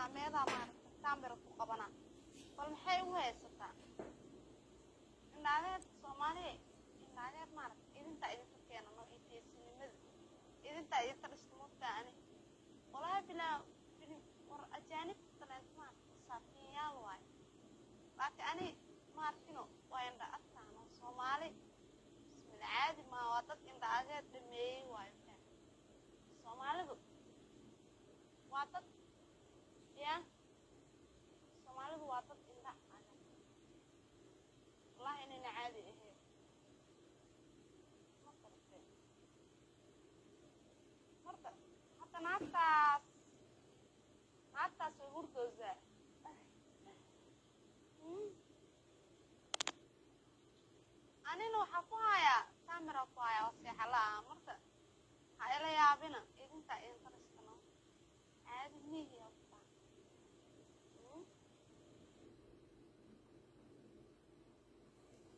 Gacmeedaa maaragta camera ku qabanaa. Bal maxay u haysataa indhaadeed Soomaaliya? Indhaadeed maaragta idintaa idinka keenano iyo teesinimada idintaa idinka dhista moogtaa. Ani walaahi bilaa filim war ajaanibta kaleento maaragta masaakiinyaal waaye, laakiin ani maarkino waa indha adkaano. Soomaali bismil caadi maa, waa dad indha adeed dhameeyey waayo. Faham, Soomaalidu waa dad ya, Soomaalidu waa dad indha adag, wallahi inayna caadi ahayn. Ma garatay? Marka hadda naagtaas way hurdoosaa. Anina waxaa ku hayaa camera ku hayaa oo seexa la-ah. Marka ha ila yaabina, idinkaa idinka.